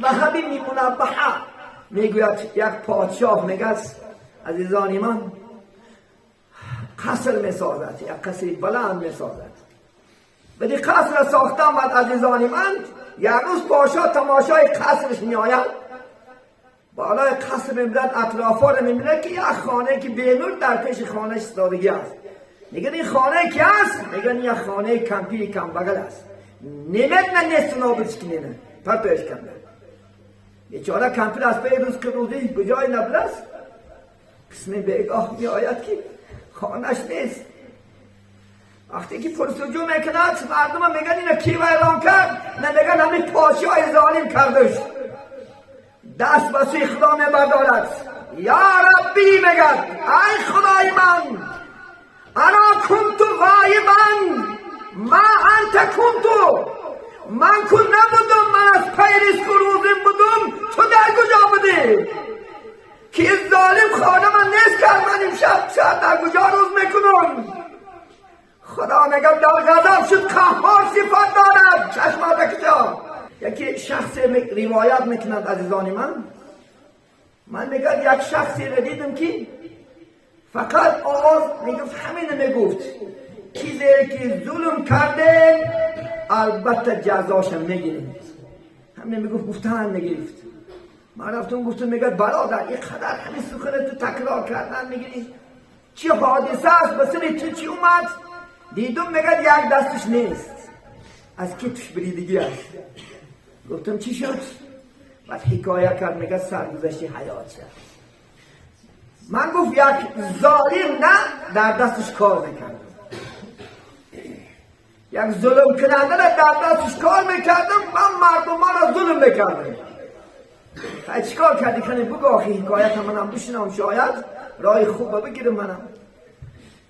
Ваҳб ибни Мунаббаҳа мегӯяд, як подшоҳ мегӯяд, азизони ман, қаср месозад, як қасри баланд месозад. Баъди қаср сохтан, баъд, азизони ман, як рӯз подшоҳ тамошои қасрش меояд, بالای قصر میبیند، اطرافا رو میبیند که یک خانه که بینور در پیش خانه استادگی است. میگن این خانه کی است؟ میگن یک خانه کمپیر کمبغل است. نمیدونن نیست نابودش کنه پرتوش کنه. بیچاره کمپیر از پی روز که روزی به جای نبوده است، قسم بیگاه میآید که خانهش نیست. وقتی که پرسجو میکند، مردم میگن اینو کی ویران کرد؟ نه، میگن همین پادشاه ظالم کردش. دست به سوی خدا میبردارد، یا ربی، میگد ای خدای من، انا کنت غایبا ما انت کنت، من کو نبودم، من از پی رزق و روزیم بودم، تو در کجا بودی که این ظالم خانه من نیست کرد؟ من امشب شب در کجا روز میکنم؟ خدا میگم در غضب شد، قهار صفت دارد، چشم کجا. یکی شخص روایت میکند، عزیزان من، من میگم یک شخصی را دیدم که فقط آواز میگفت، همین میگفت، چیزی که ظلم کرده البته جزاش میگیریم. همین میگفت، گفتن میگرفت. من رفتم گفتم، میگه برادر، اینقدر همین سخن تو تکرار کردن میگیری، چی حادثه است؟ به سر تو چی اومد؟ دیدم میگه یک دستش نیست، از کتفش بریدگی است. گفتم چی شد؟ بعد حکایه کرد، میگه سرگذشت حیات شد. من گفت یک ظالم نه در دستش کار میکردم، یک ظلم کننده را در دستش کار میکردم، من مردم را ظلم میکردم. چیکار کردی؟ کنی بگو آخی، حکایت منم بشنم، شاید رای خوب بگیرم منم.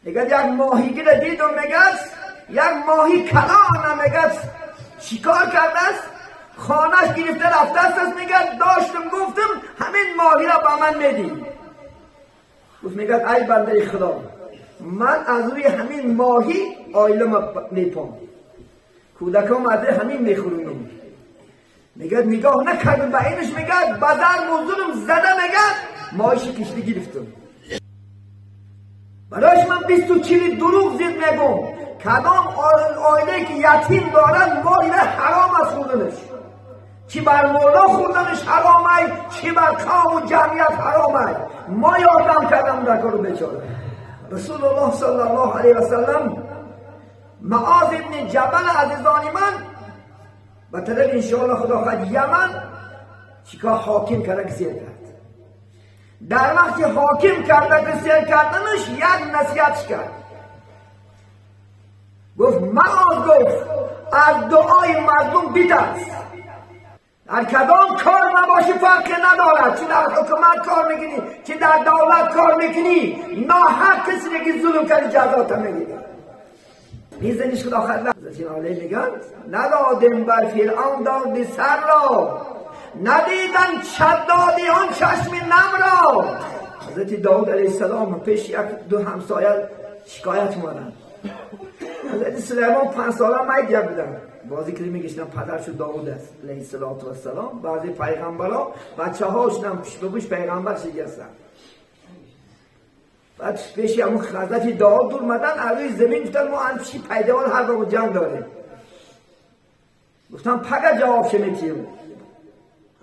میگه یک ماهیگیر دیدم، میگه یک ماهی کلان، میگه چیکار کرده است؟ خانهش گرفته رفته است. میگه داشتم گفتم همین ماهی را با من میدی. گفت، میگه ای بنده خدا، من از روی همین ماهی عایله میپام، کودکام از همین میخورونم. میگه نگاه نکردم به اینش، میگه بزر موضوعم زده، میگه ماهیش کشتی گرفتم. برایش من 24 دروغ زید میگم، کدام عایله که یتیم دارن ماهی حرام از خوردنش، چی بر مولا خوردنش حرامه، چی بر قوم و جمعیت حرامه. ما یادم کردم در کارو بیچاره. رسول الله صلی الله علیه و سلم معاذ ابن جبل، عزیزان من، به طرف انشاءالله خدا خواهد یمن چیکار حاکم کرده که سیر کرد. در وقتی حاکم کرده که سیر کردنش، یک نصیحتش کرد، گفت معاذ، گفت از دعای مظلوم بترس. در کدام کار نباشی فرقی ندارد، چه در حکومت کار میکنی، چه در دولت کار میکنی، ناحق کسی که ظلم کردی جزات میگیری، میزنیش. خدا خیر حضرت میگن ندادیم بر فرعون دادی سر را، ندیدن شدادی آن چشم نم را. حضرت داود علیه السلام پیش یک دو همسایه شکایت اومدن. حضرت سلیمان 5 ساله میگه بودن بازی که میگشتن، پدرش داود است علیه السلام. بعضی پیغمبرا بچه هاشون هم پیش به پیغمبر شگستن. بعد پیش همون حضرت داود اومدن، از روی زمین گفتن ما هم پیشی پیدوال هر با جنگ داریم. گفتن پگه جواب شمیتیم.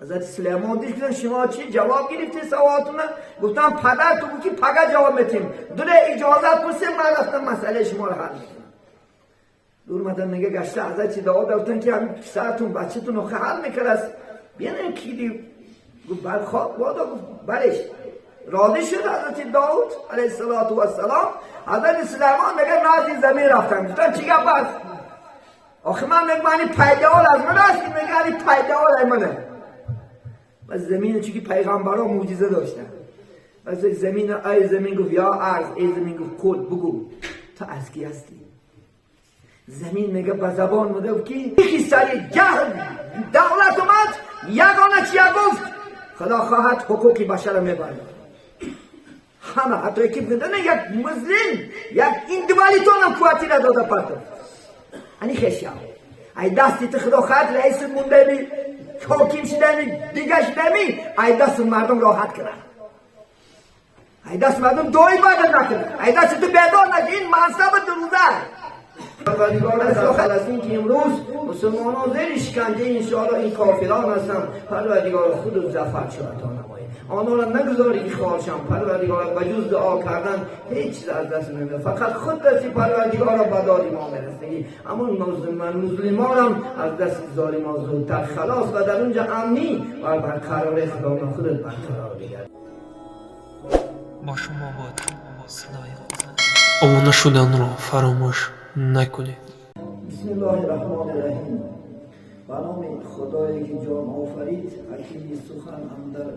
حضرت سلیمان دید که شما چی جواب گرفتی سوالتونه؟ گفتم پدر تو که پگه جواب میتیم، دوره اجازت پرسیم، من رفتم مسئله شما رو حل میکنم. دور اومدن، میگه گشته حضرت داود گفتن که همین پسرتون بچه‌تون رو حل میکرد است، بیانه کی. گفت بر خواب بادا. گفت برش راضی شد حضرت داود علیه السلام. حضرت سلیمان میگه نزد زمین رفتن، گفتن چی گپ است؟ آخه من میگم این پیداول از من است، میگه این پیداول از منه. و زمین چون که پیغمبرا معجزه داشتن و زمین، ای زمین، گفت یا ارض، ای زمین، گفت قل، بگو تو از کی هستی؟ زمین میگه به زبان بوده که یکی سری جهل دولت اومد، یگانه چیه؟ گفت خدا خواهد حقوقی بشر میبره همه، حتی یکی بگه یک مسلم یک индивидуал هم квартира داده پرتو انی خشیا ای دستی تو خدا خواهد رئیس مونده. حاکم شدمی دیگه شدمی ای دست مردم راحت کنن ای دست مردم دعای بعد نکنن ای دست تو بیدار نکنن این منصب دروزه پروردگار از این که امروز مسلمانان زیر شکنجه انشاءالله این کافران هستند پروردگار خود ظفر عطا نمایی آنها را نگذاری که خارشم پروردگار به جز دعا کردن هیچ چیز از دست نمیده فقط خود دستی پروردگار را به داد ما میرسگی اما مسلمان هم از دست ظالمان زودتر خلاص و در اونجا امنی و برقرار خدا خودت برقرار بگرد. با شما بود صدای обуна шуданро фаромӯш накунед. بسم الله الرحمن الرحیم. به نام خدایی که جان آفرید، حکیم سخن اندر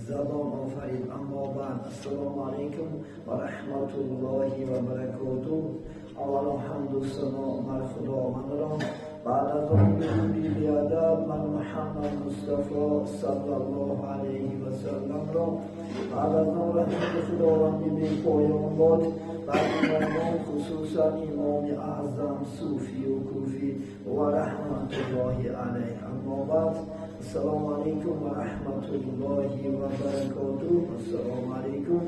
زبان آفرید. اما بعد، السلام علیکم و رحمت الله و برکاته. اولا حمد و ثنا بر خداوند را، بعد از آن درود بی‌عدد من محمد مصطفی صلی الله علیه و سلم را، بعد از آن رحمت خداوند بی پایان باد بر امامان، خصوصا امام اعظم صوفی و کوفی و رحمت الله علیه. اما بعد، السلام علیکم و رحمت الله و برکاته. السلام علیکم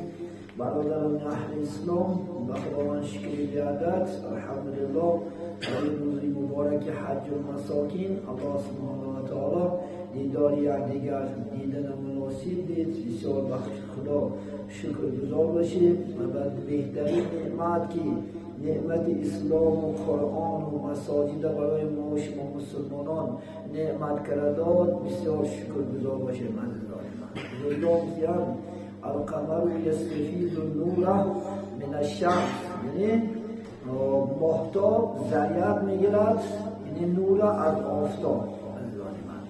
برادران اهل اسلام، به خداوند شکر بی‌عدد. الحمدلله در این روز مبارک حج المساکین الله سبحانه و تعالی دیدار یکدیگر دیدن مناسب دید. بسیار بخش خدا شکرگزار باشیم و بعد بهترین نعمت که نعمت اسلام و قرآن و مساجد برای ما و شما مسلمانان نعمت کرده داد، بسیار شکرگزار باشیم. عزیزان من، بزرگان بسیار القمر یستفید النور من الشمس، یعنی ماهتاب ذریعت میگیرد، یعنی نور از آفتاب. عزیزان من،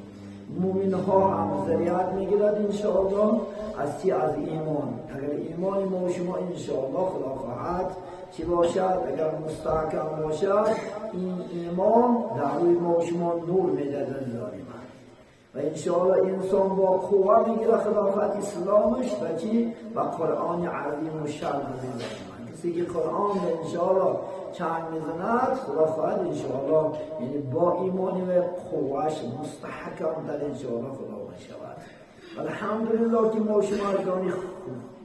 مومن ها هم ذریعت میگیرد انشاءالله از چی؟ از ایمان. اگر ایمان ما و شما انشاءالله خدا خواهد چی باشد، اگر مستحکم باشد این ایمان در روی ما و شما نور میدهد. عزیزان من، و انشاءالله انسان با قوه میگیره خلافت اسلامش و چی؟ و قرآن عظیم و شان. عزیزان من، کسی که قرآن انشاءالله چنگ میزند خدا خواهد انشاءالله یعنی با ایمان و قوهش مستحکم در انشاءالله خدا شود. الحمدلله که ما شما ارگانی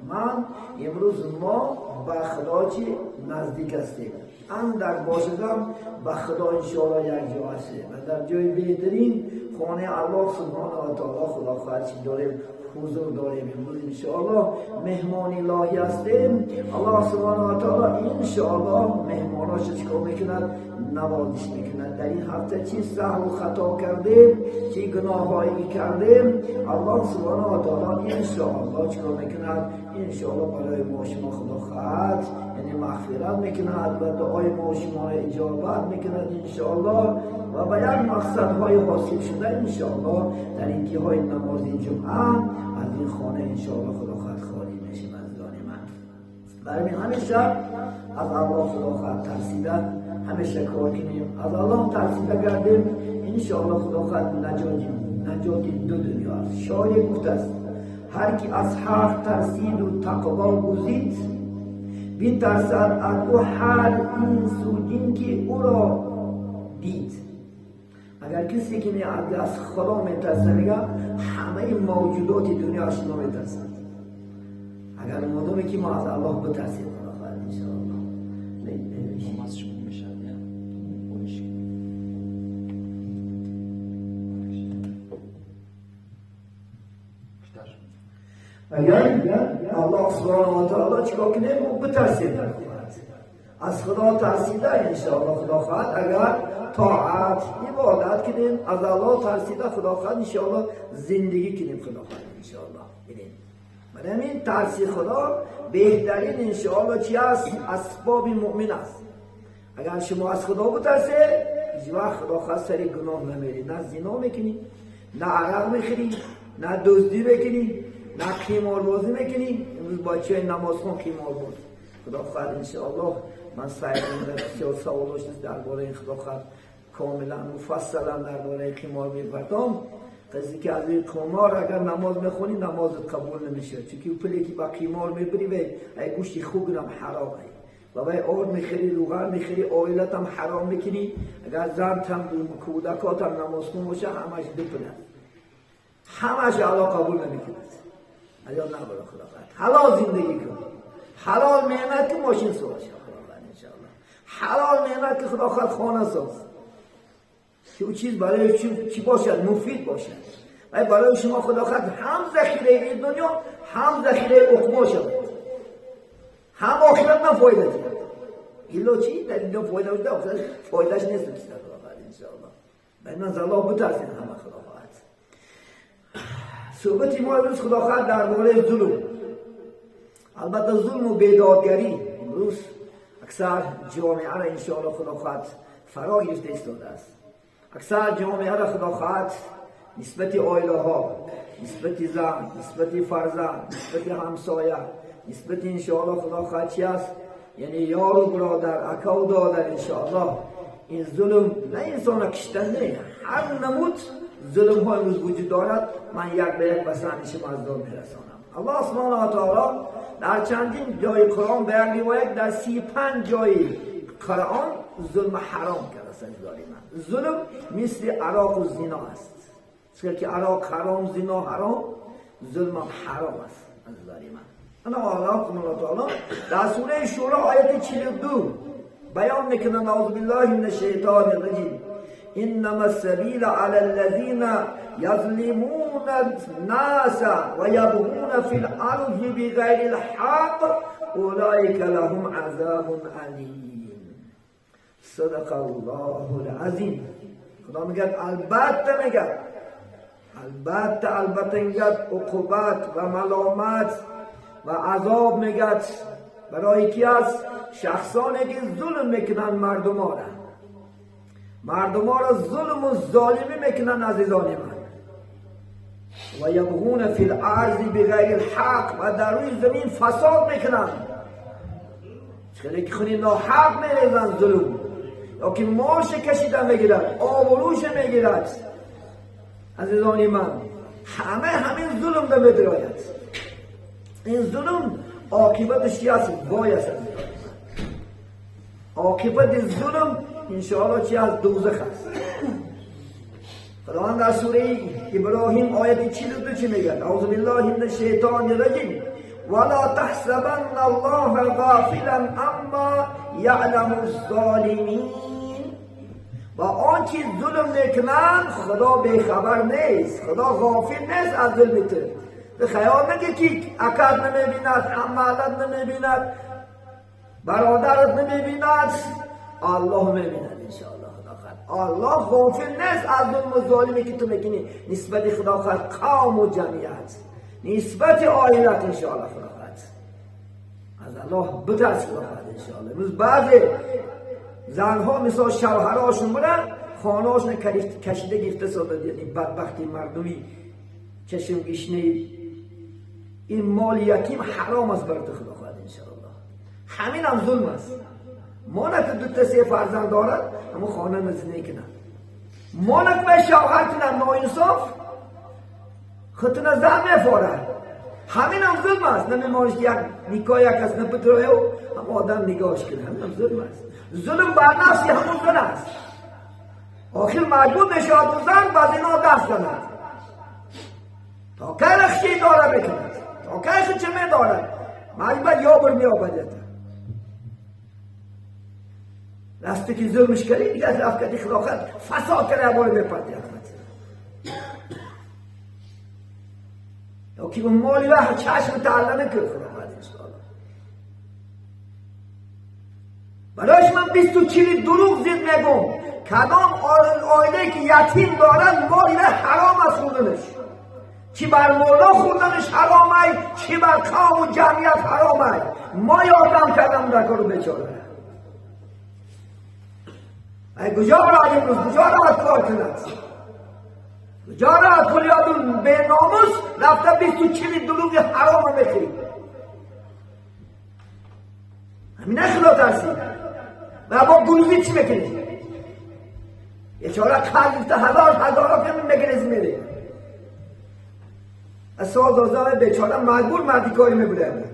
من امروز ما به خدا چی نزدیک هستیم، اندک باشدم به خدا انشاءالله یک جا هستیم و در جای بهترین خانه الله سبحانه و تعالی خدا خواهد چی داریم، حضور داریم. امروز انشاءالله مهمان الهی هستیم. الله سبحانه و تعالی انشاءالله مهماناش چیکار میکند؟ نوازش میکند. در این هفته چی سهو و خطا کردیم، چی گناههایی کردیم، الله سبحانه و تعالی انشاءالله چیکار میکند؟ انشاءالله برای ما شما خدا خواهد یعنی مغفرت میکند و دعای ما شما را اجابت میکند انشاءالله و به یک مقصدهای حاصل شده انشاءالله در انتهای نماز جمعه از این خانه انشاءالله خدا خواهد خالی میشیم. عزیزان من، برای همیشه از الله خدا خواهد ترسیده، همیشه کار کنیم، از الله ترسیده گردیم انشاءالله خدا خواهد نجات دو دنیا است. شاعر گفته است هر کی از حق ترسید و تقوا گزید، بترسد از او هر انس و جن که او را دید. اگر کسی که از خدا میترسه میگه همه موجودات دنیا از شما میترسند. اگر مادامی که ما از الله بترسیم خدا خواهد انشاءالله اگر الله سبحانه و تعالی چیکار کنه؟ ما بترسیم از خدا ترسیده انشاءالله خدا خواهد اگر طاعت عبادت کنیم، از الله ترسیده خدا خواهد انشاءالله زندگی کنیم خدا خواهد انشاءالله. برای همین ترسی خدا بهترین انشاءالله چی است؟ اسباب مؤمن است. اگر شما از خدا بترسه هیچ وقت خدا خواهد سری گناه نمیری، نه زنا میکنی، نه عرق میخوری، نه دزدی میکنی، نه قماربازی میکنی. امروز بچه نمازخوان قمارباز. خدا خواهد انشاءالله من سعی می‌کنم بسیار سوال داشت درباره این خدا خواهد کاملا مفصلا درباره قمار می‌پردازم. قضیه که از این قمار اگر نماز میخونی نماز قبول نمیشه، چون که پولی که با قمار میبری و ای گوشت خوب هم حرامه و با آرد میخری، روغن میخری، عائلت هم حرام میکنی. اگر زن هم کودکات هم نماز خون باشه همش دو پول است. همش الله قبول نمیکند. یا نبره خدا خواهد. حلال زندگی کن، حلال مهنت که ماشین ساز خدا انشاءالله، حلال مهنت که خدا خواهد خانه ساز، که او چیز برای چی باشد؟ مفید باشد و برای شما خدا خواهد هم ذخیره این دنیا هم ذخیره عقبا شود، هم آخرت من فایده دارد. ایلا چی؟ در اینجا فایده شده، آخرت فایدهش نیست خدا خواهد انشاءالله. برای من از الله بترسین همه خدا خواهد. صحبت ما امروز خدا خواهد درباره ظلم، البته ظلم و بیدادگری امروز اکثر جامعه را انشاءالله خدا خواهد فرا گرفته ایستاده است. اکثر جامعه را خدا خواهد نسبت عائله ها، نسبت زن، نسبت فرزند، نسبت همسایه، نسبت انشاءالله خدا خواهد چی است؟ یعنی یار و برادر، اکا و دادر انشاءالله. این ظلم نه انسان کشتن نه، هر نمود ظلم ها امروز وجود دارد. من یک به یک به سهم شما از دار میرسانم. الله سبحانه و تعالی در چندین جای قرآن به یک روایت در 35 جای قرآن ظلم حرام کرده است. من ظلم مثل عراق و زنا است، چون که عراق حرام، زنا حرام، ظلم حرام است. من الله سبحانه و تعالی در سوره شورا آیت 42 بیان میکنه: نعوذ بالله من الشیطان الرجیم، انما السبیل علی الذین یظلمون الناس ویبغون فی الارض بغیر الحق اولئک لهم عذاب الیم. صدق الله العظیم. خدا میگه البته، میگه البته، البته میگه عقوبت و ملامت و عذاب میگه برای کی است؟ شخصانی که ظلم میکنن مردم ها را، مردم ها را ظلم و ظالمی میکنن عزیزان من. و یبغون فی الارض بغیر الحق، و در روی زمین فساد میکنن، خیلی که خونی ناحق میریزن ظلم، یا که مالش کشیده میگیرد، آبروش میگیرد. عزیزان من همه همین ظلم به میدراید. این ظلم عاقبتش چی است؟ وای است. عاقبت ظلم انشاءالله چی است؟ دوزخ است. خداوند در سوره ابراهیم آیت 42 چی میگه؟ اعوذ بالله من الشیطان الرجیم، ولا تحسبن الله غافلا عما یعلم الظالمین. و آن که ظلم میکنن خدا بیخبر نیست، خدا غافل نیست از ظلم تو. به خیال نگه که اکد نمیبیند، عمالت نمیبیند، برادرت نمیبیند، الله میبیند انشاءالله. خدا خواهد الله غافل نیست از ظلم و ظالمی که تو میکنی نسبت خدا خواهد قوم و جمعیت، نسبت عائلت انشاءالله. خدا خواهد از الله بترس خدا خواهد انشاءالله. امروز بعضی زنها مثل شوهرهاشون بودن، خانه هاشون کشیده گرفته ساده، یعنی بدبختی مردمی چشم گشنه. این مال یتیم حرام است برات خدا خواهد انشاءالله. همین هم ظلم است. ما که دو تا سه فرزند دارد اما خانه نزنه کنن، ما که به شوهر کنن ناانصاف خودتون زن میفارد، همین هم ظلم است. نمیمانش که یک نکاح یک از نپترایه و هم آدم نگاهش کنه، همین هم ظلم است. ظلم بر نفسی همون زن است. آخر مجبور میشه اون زن باز اینا دست زند تا که رخشی داره بکند، تا که خچمه داره، مجبور یا بر میابدیت راستی که ظلمش کردی دیگه از رفت کردی خدا فساد کرده بار میپردی. یا که اون مالی وقت چشم تعالی نکرد خدا خواهد انشاءالله. برایش من 24 دروغ زید میگم، کدام آیله که یتیم دارن مالی حرام از خوردنش، چی بر مولا خوردنش حرام ای، چی بر قوم و جمعیت حرام ای. ما یادم کردم در کارو بیچاره. ای کجا را امروز کجا را کار کند، کجا را کلیادون به ناموس رفته 24 دروغ حرام میخوری. همین خدا ترسی و با گروهی چی میکنی؟ یه چهاره قلب هزار هزارا که میگرز میره. از سال 12 بیچاره مجبور مردی کاری میبوده.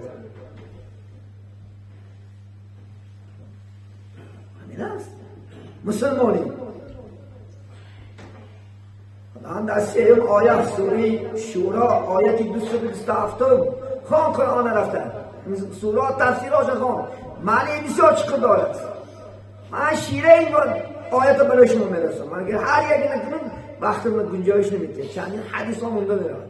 همین است مسلمانی. در سیوم آیت سوره شورا آیت 227 خوان قرآن رفته سوره تفسیراش خوان معنی بسیار چقدر دارد. من شیره این آیت برای شما میرسم. من اگر هر یک نکنم وقت من گنجایش نمیده، چندین حدیث ها مونده میرم.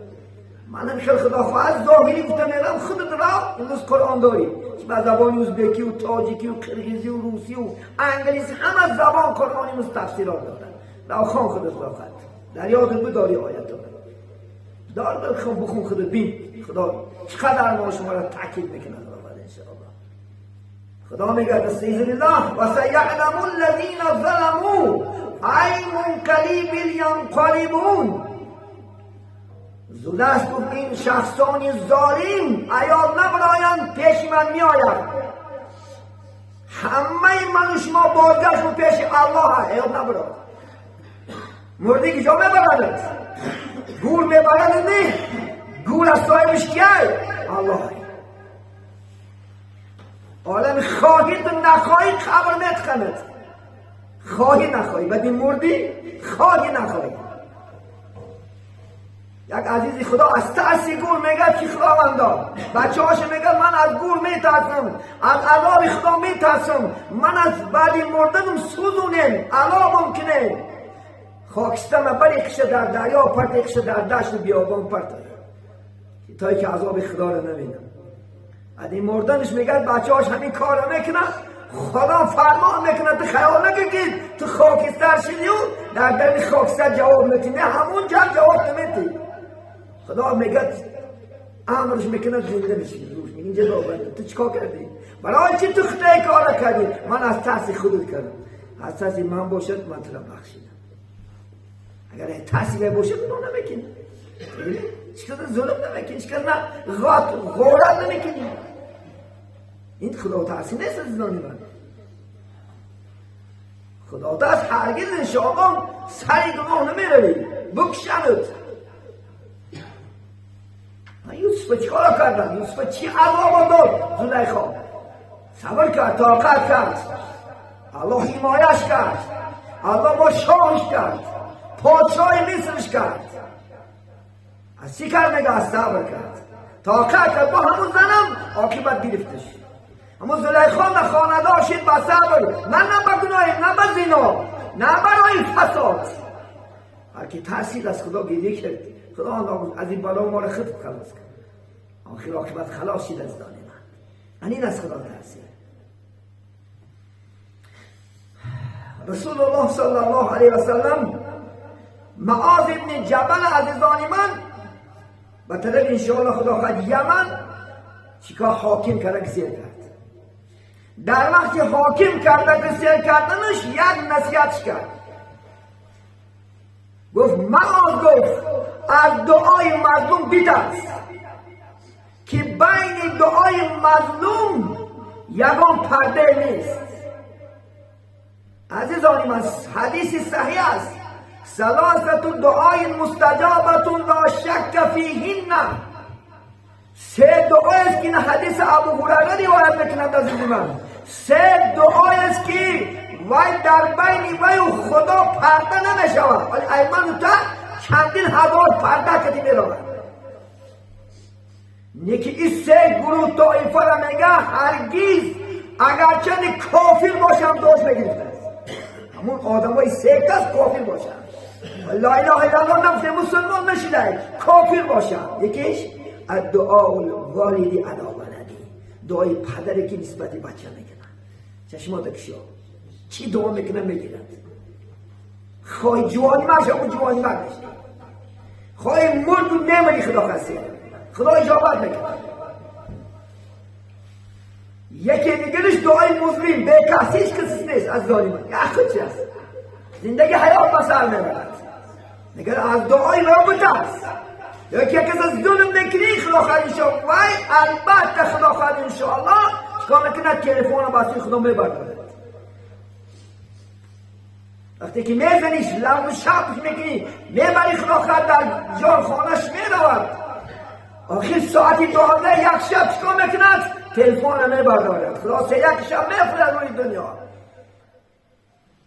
منم خیلی خدا خواهد ظاهری گفتم میرم خودت را امروز قرآن داری به زبان ازبکی و تاجیکی و قرقیزی و روسی و انگلیسی همه زبان قرآن امروز تفسیرات دارن. را خوان خودت را خواهد در یادت بداری آیت دارد دار بخون بخون خودت بین خدا چقدر ما شما را تاکید میکنه خدا خواهد انشاءالله. خدا میگه استعیذ بالله و سیعلم الذین ظلموا ای منقلب ینقلبون. زود است گفت این شخصان ظالم عیال نبرایند پیش من میآید. همه من و شما بازگشت و پیش الله عیال نبرایند. مردی که جا میبرند گور میبرند نه گور از صاحبش کیه؟ الله. عالم خواهی تو نخواهی قبر میتخند، خواهی نخواهی بعد این مردی خواهی نخواهی. یک عزیزی خدا از ترس گور میگه که خداوندا بچه هاش میگه من از گور میترسم، از عذاب خدا میترسم، من از بعد مردنم سوزونم علا ممکنه خاکستم بری قشه در دریا پرت قشه در دشت بیابان پرت تا که عذاب خدا رو نبینم. از این مردنش میگه بچه هاش همین کار رو میکنن. خدا فرمان میکنه تو خیال نکن که تو خاکستر شدی و در دل خاکستر جواب میکنی، همون جا جواب نمیدی. خدا میگه امرش میکنه زنده میشی. روش میگه اینجا تو چیکار کردی؟ برای چی تو خدای کار کردی؟ من از ترس خودت کردم. از ترس من باشد من تو را بخشیدم. اگر ترسی باشد اونو نمیکنی، چیکار ظلم نمیکنی، چیکار نه غارت نمیکنی. این خدا ترسی نیست عزیزان من. خدا ترس هرگز انشاءالله سر گناه نمیروی بکشنت. من یوسف چیکار کردم؟ یوسف چی عذاب داد؟ زلیخا صبر کرد، طاقت کرد، الله حمایش کرد، الله با شاهش کرد، پادشاه مصرش کرد. از چی کرد؟ میگه از صبر کرد، طاقت کرد، با همون زنم عاقبت گرفتش. اما زلیخا نه خانه‌دار شد با صبر، نه به گناه، نه به زنا، نه برای فساد. هر کی ترسید از خدا گریه کرد، خدا از این بلا ما را خود خلاص کرد. آخر عاقبت خلاص شد از دانه من. این از خدا ترسید. رسول الله صلی الله علیه و سلم معاذ ابن جبل عزیزان من به طرف انشاءالله خدا خواهد یمن چیکار حاکم کرده که سیر کرد. در وقتی حاکم کرده که سیر کردنش یک نصیحتش کرد. گفت معاذ، گفت از دعای مظلوم بترس که بین دعای مظلوم یگان پرده نیست. عزیزان من حدیث صحیح است. ثلاثة دعای مستجابة لا شک فیهن. سه دعای است که این حدیث ابو هریره روایت میکند عزیز من. سه دعای است که وای در بین وی و خدا پرده نمیشود، ولی ایمان تا چندین هزار پرده کدی میرود. نیکی این سه گروه طایفه را میگه هرگیز اگرچه کافر باشم دوش بگیرید. همون آدمای سه کس کافر باشن، لا اله الا الله نفت مسلمان نشیده کافر باشن. یکیش الدعاء الوالدی علی ولدی، دعای پدری که نسبت بچه میکنن. چشمات کشیا چی دعا میکنن میگیرند. خواهی جوانی مرد اون جوانی مرد میشه، خواهی مرد و نمیری خدا خسته خدا اجابت میکنه. یکی دیگرش دعای مظلوم به کسی هیچ کسی نیست از ظالمان، یه خود چی هست زندگی حیات به سر میبرد. نگر از دعای را بترس. یکی کس از ظلم میکنی خدا خواهد انشاءالله وای البته خدا خواهد انشاءالله چیکار میکنه؟ تلفن رو بسوی خدا میبردارد. وقتی که میزنیش لغو شب میکنی میبری خدا خواهد در جان خانهش میرود. آخر ساعتی 12 یک شب چیکار میکند؟ تلفن رو میبردارد. خلاصه یک شب میفرد روی دنیا.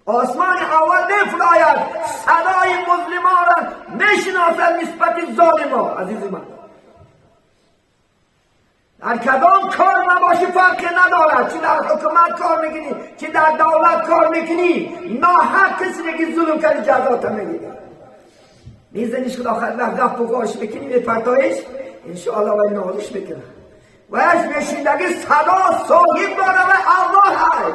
آسمان اول میفراید صدای مظلمان را میشناسد نسبت ظالمان. عزیز من در کدام کار نباشی فرقی ندارد، چه در حکومت کار میکنی چه در دولت کار میکنی، ناحق کسی که ظلم کردی جزات میگیری. میزنیش که آخر وقت گپ و گاش میکنی میپرتایش انشاءالله و نالش میکنه و اش میشیندگی صدا صاحب داره و الله های.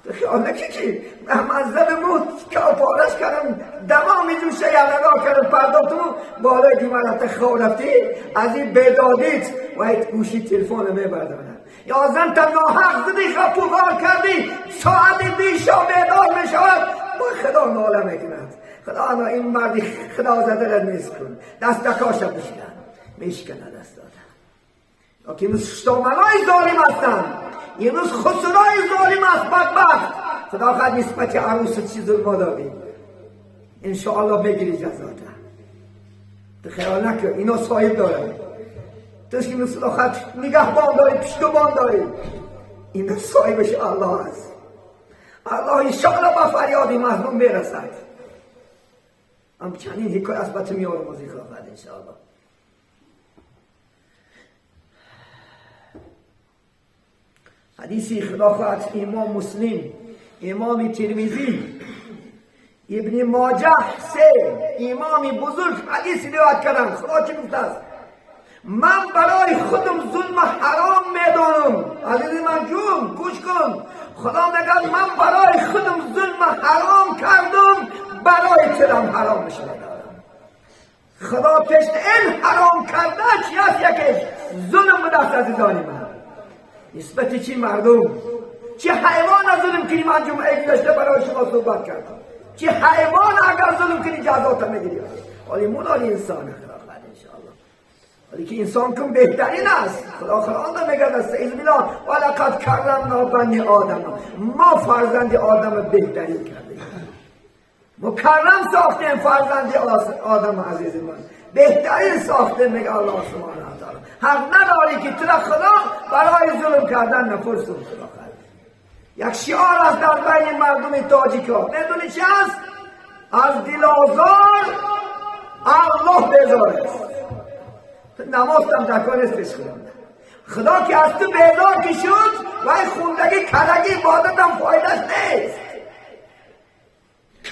تو خیال نکی که من زدم و که پارش کردم دمام جوشه یلقا کردم پرداختم بالای جمعه رفته خواب رفتی از این بیدادیت و یک گوشی تلفن میبردارم یا زن تا ناحق زدی خپوغار کردی ساعت دیشا بیدار میشود با خدا ناله میکند. خدا این مردی خدا زده را نیست کن دست دکاشم بشکن میشکنه دست دادن. که امروز شتامنای ظالم هستند، امروز خسرای ظالم است بدبخت. خدا خواهد نسبت عروس چی ظلم دادی انشاءالله بگیری جزاته. تو خیال نکن اینا صاحب داره، تو که امروز خدا خواهد نگهبان داری پشتبان داری، اینا صاحبش الله است. الله انشاءالله با فریاد مظلوم برسد. هم چنین حکایت از بطه میارم از خواهد انشاءالله. حدیثی خلافت امام مسلم، امام ترمذی، ابن ماجه سه امام بزرگ حدیث روایت کردن. خدا چی گفته است؟ من برای خودم ظلم حرام میدانم. عزیز من جون گوش کن، خدا میگه من برای خودم ظلم حرام کردم، برای ترم حرام میشه. خدا پیش این حرام کرده چی هست؟ یکیش ظلم بوده است. عزیزان من نسبت چی مردم چی حیوان ظلم کنی، من جمعه گذشته برای شما صحبت کردم، چی حیوان اگر ظلم کنی جزات میگیری. ولی مون آلی انسان خدا خواهد انشاءالله، ولی که انسان کن بهترین است. خدا خدا میگه استعیذ بالله ولقد کرمنا بنی آدم، ما فرزند آدم بهترین کردیم، مکرم ساختیم فرزند آدم. عزیز من بهترین ساخته میگه الله سبحانه و تعالی. حق نداری که تو خدا برای ظلم کردن نفرسون. خدا خدا یک شعار است در بین مردم تاجیک ها، میدونی چی است؟ از دل آزار الله بیزار است. نماز هم در کار نیستش. خدا که از تو بیزار که شد و این خوندگی کلگی عبادت هم فایدهش نیست.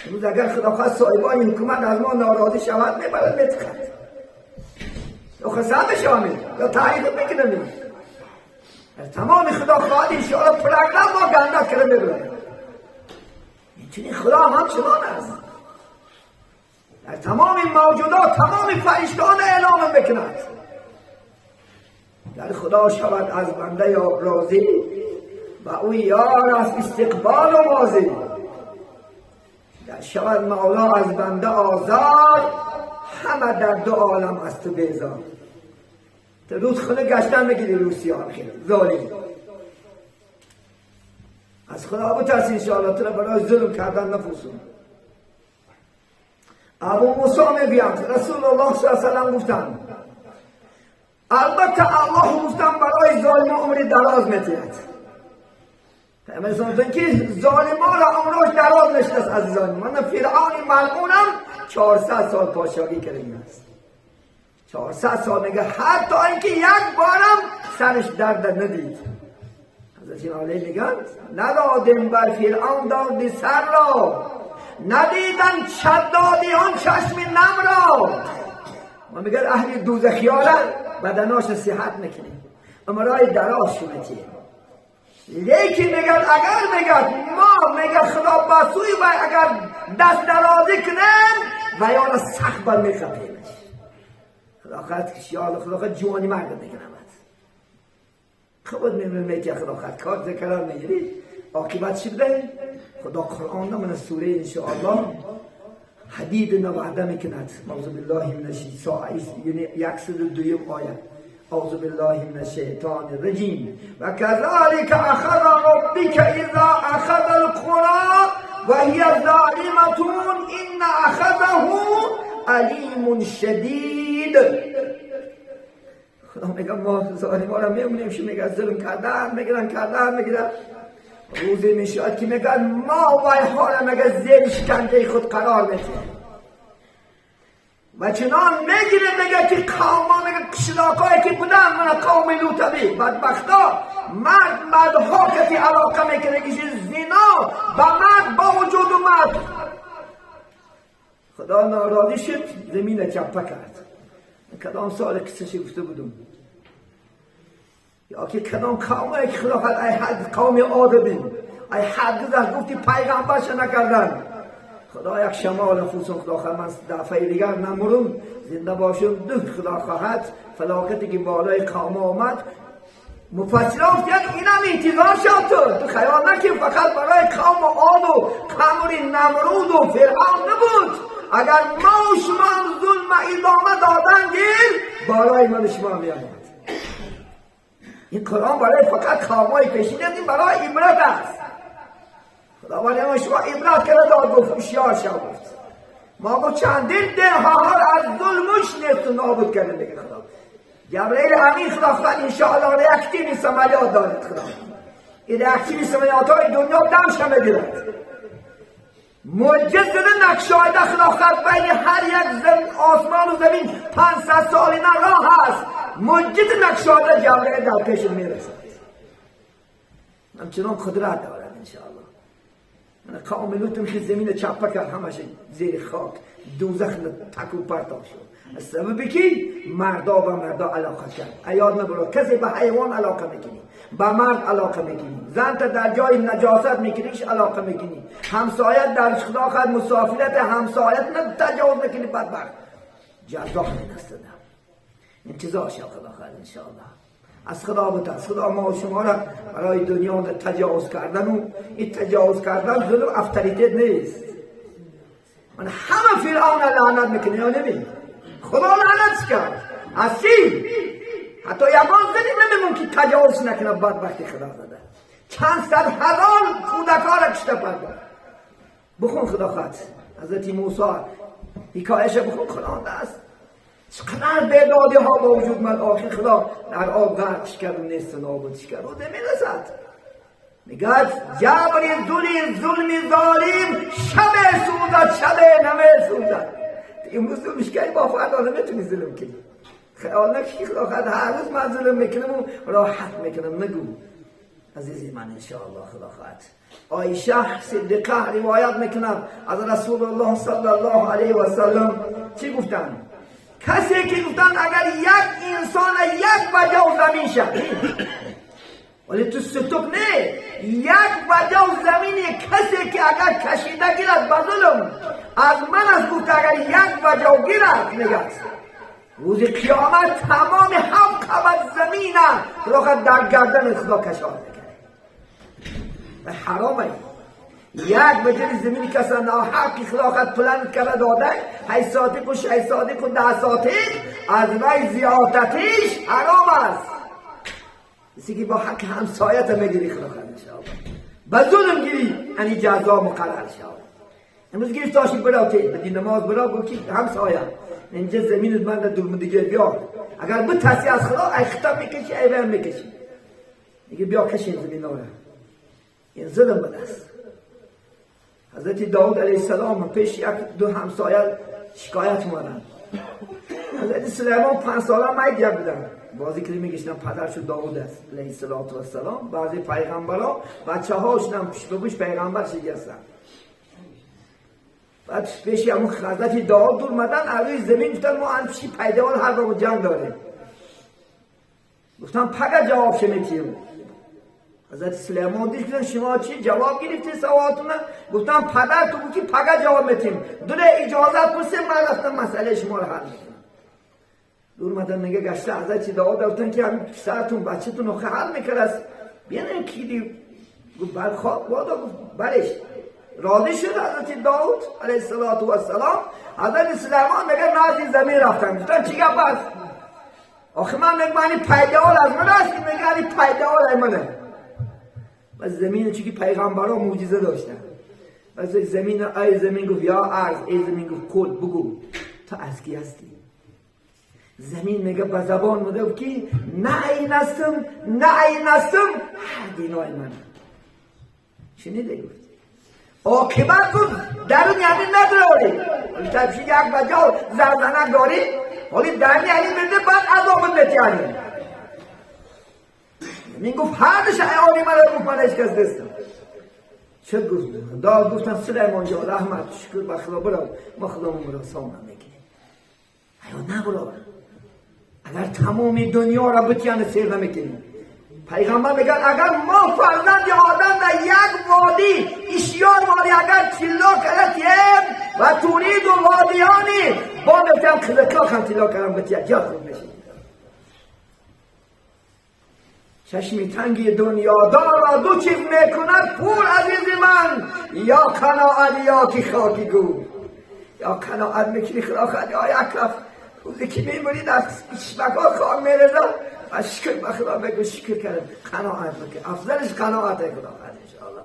امروز اگر خدا خواست صاحبان حکومت از ما ناراضی شود میبرد میتخد یا خسته بشویم یا تایید میکنم. تمام خدا خواهد انشاءالله پروگرام ما گنده کرده میبرد. اینچنین خدا هم همچنان است. در تمام موجودات تمام فرشتگان اعلام میکند. در خدا شود از بنده یا راضی و او یار از استقبال و ماضی. در شود مولا از بنده آزار، همه در دو عالم از تو بیزار. تو روز خونه گشتن بگیری روسی ها خیلی ظالم. از خدا بترس انشاءالله تو را برای ظلم کردن نفوسون. ابو موسی میگویند رسول الله صلی الله علیه و سلم گفتند البته الله گفتم برای ظالم عمری دراز میتید. پیامبر که ظالمان را عمرش دراز نشست. عزیزان من فرعون ملعونم 400 سال پادشاهی کرده است. 400 سال میگه حتی اینکه یک بارم سرش درد ندید. حضرت علی میگن ندادیم بر فرعون دادی سر را، ندیدن شدادی آن چشم نم را. ما میگن اهل دوزخیاله بدناش صحت میکنیم، عمرای دراز شدیم. لیکن میگن اگر میگن ما میگه خدا بسوی و اگر دست درازی کنن و یا سخت بر میخپیمش. خدا خواهد کشیال خدا خواهد جوانی مرد میکنم. خود میمیرم که خدا خواهد کار ذکرار میگیری عاقبت چی بده؟ خدا قرآن من سوره انشاءالله حدید نوعده میکند. اعوذ بالله من الشیطان 102 آیه. اعوذ بالله من الشیطان الرجیم و كذلك اخذ ربك اذا اخذ القرى وهي ظالمة ان اخذه علیم شدید. خدا میگه ما ظالما را میمونیم، شو میگه ظلم کردن میگیرن کردن میگیرن. روزی میشد که میگن ما وای حالا مگه زیر شکنجه خود قرار میدیم و چنان میگیره میگه که قوم ها میگه قشلاقایی که بودن من قوم لوطبی بدبختا مرد مردها کسی علاقه میکنه که زنا با مرد با وجود اومد. خدا ناراضی شد، زمین چپه کرد. کدام سال قصه‌ش گفته بودم یا که کدام قومه که خدا خواهد ای حد قوم آدمین ای حد در گفتی پیغمبرش نکردن. خدا یک شمال افوسون خدا خواهد من دفعه دیگر نمرم زنده باشم دو خدا خواهد فلاکتی که بالای قوم آمد. مفسران گفتند اینم انتظار شد، تو خیال نکن فقط برای قوم عاد و قمر نمرود و فرعون نبود. اگر ما و شما هم ظلم ادامه دادن گیر بالای من شما می آمد. این قرآن برای فقط قومای پیشین نیست، این برای عبرت است. خداوند ما شما عبرت کرده داد، گفت هوشیار شو. گفت ما گفت چندین ده ها از ظلمش نیست و نابود کرده. میگه خدا جبرئیل امین خدا خواهد انشاءالله reaktiv سمالیات دارد. خدا این reaktiv سمالیات های دنیا دمش هم میگیرد. معجز زده نقشایده خدا خواهد بین هر یک زمین آسمان و زمین 500 سال اینا راه هست. معجز نقشایده جبرئیل در پیش میرسد. همچنان قدرت دارد انشاءالله. قوم لوط که زمین چپه کرد همش زیر خاک دوزخ تک و پرتاب شد. از سبب کی؟ مردا با مردا علاقه کرد. ایاد نبرو کسی به حیوان علاقه میکنی، به مرد علاقه میکنی، زن تا در جای نجاست میکنیش علاقه میکنی، همسایت در خدا خواهد مسافرت همسایت نه تجاوز میکنی، بدبخت جزا نستدم. انتظار شد خدا خواهد انشاءالله. از خدا بترس. خدا ما و شما را برای دنیا تجاوز کردن و این تجاوز کردن ظلم افتریتت نیست. من همه فرعون لعنت میکنه یا نمی؟ خدا لعنت کرد. از چی؟ حتی یگان زنی نمیمون که تجاوز نکنه. بدبختی خدا زده چند صد هزار کودکا را کشته پرده. بخون خدا خواهد حضرت موسی حکایش بخون. خدا است چقدر بیدادی ها با وجود من آخر خدا در آب غرقش کرد و نیست و نابودش کرد و نمیرسد. میگه جبر ظلم ظالم شب سوزد شب نمه سوزد. امروز ظلمش کردی با فردا نمیتونی ظلم کنی. خیال نکنی خدا خواهد هر روز من ظلم میکنم و راحت میکنم. نگو عزیزی من انشاءالله خدا خواهد. عایشه صدیقه روایت میکنم از رسول الله صلی الله علیه و سلم چی گفتن؟ کسی که گفتن اگر یک انسان یک وجه زمین شد، ولی تو ستوک نه، یک وجه زمین کسی که اگر کشیده گیرد به ظلم از من از گفت اگر یک وجه گیرد میگه روز قیامت تمام 7 قبض زمین خدا در گردن خدا کشاد میکنه. و حرامه یک وجه زمین کسی ناحقی خدا خد پلن کرده داده 8 ساعتی و 6 ساعتی و 10 ساعتی از وی زیادتیش حرام است. کسی که با حق همسایت میگیری خدا خد انشاءالله به ظلم گیری یعنی جزا مقرر شد. امروز گیرفت داشتی برا تی بدی نماز برا گفت که همسایه اینجا زمین من در دورم دیگه بیا اگر بترسی از خدا ای خطاب میکشی ای ور میکشی دیگه بیا کشین زمین را. این ظلم بده است. حضرت داود علیه السلام پیش یک دو همسایه شکایت اومدن. حضرت سلیمان 5 ساله میگه بودن بازی که میگشتن پدرش داود است علیه السلام. بعضی پیغمبرا بچه هاشون هم پیش به پیش پیغمبر شگستن. بعد پیش همون حضرت داود اومدن از روی زمین گفتن ما هم پیش پیدوان هر بار جنگ داریم. گفتن پگه جواب چه میتیم؟ حضرت سلیمان دید که شما چی جواب گرفتی سوالتونه؟ گفتم پدر تو بود که پگه جواب میتیم دونه اجازه پرسیم من رفتم مسئله شما رو حل میکنم. دور مدن میگه گشته حضرت داود گفتن که همین پسرتون بچه‌تون رو حل میکرد است بیانم کی دی؟ گفت بر خواب بادا. گفت برش راضی شد حضرت داود علیه السلام. حضرت سلیمان میگه نازی زمین رفتن. گفتن چی گپ است؟ آخه من میگم این پیداوار از من است. میگه این پیداوار از منه. و زمین چون که پیغمبرها معجزه داشتن. و زمین ای زمین گفت یا ارض، ای زمین گفت خود بگو تو از کی هستی؟ زمین میگه به زبان میگه که نه این هستم نه این هستم هر دینای من. شنیده گفت عاقبت گفت درون یعنی نداری تبشی یک بجا زرزنک داری ولی درون یعنی برده بعد عذاب نتیانی من گفت هر دش عیالی من رو گفت من هیچ کس دستم چه گفت؟ داد گفتن سلیمان جان رحمت شکر به خدا برو ما خدامون را سام نمیکنیم. ایا نه برو اگر تمام دنیا را بتیان سیر نمیکنیم. پیغمبر میگن اگر ما فرزند آدم در یک وادی اشیار وادی اگر تلا کردیم و تورید و وادیانی با میگم خلقا هم تلا کردم بتیان جا خوب میشه. چشمی تنگی دنیا دار را دو چیز میکند پور عزیز من، یا قناعت یا که خاکی گو. یا قناعت میکنی خدا خدا یا یک رفت روزی که میمونی در شبکه خاک میرزه و شکر به خدا بگو شکر کردم قناعت بکن. افضلش قناعت خدا خدا انشاءالله.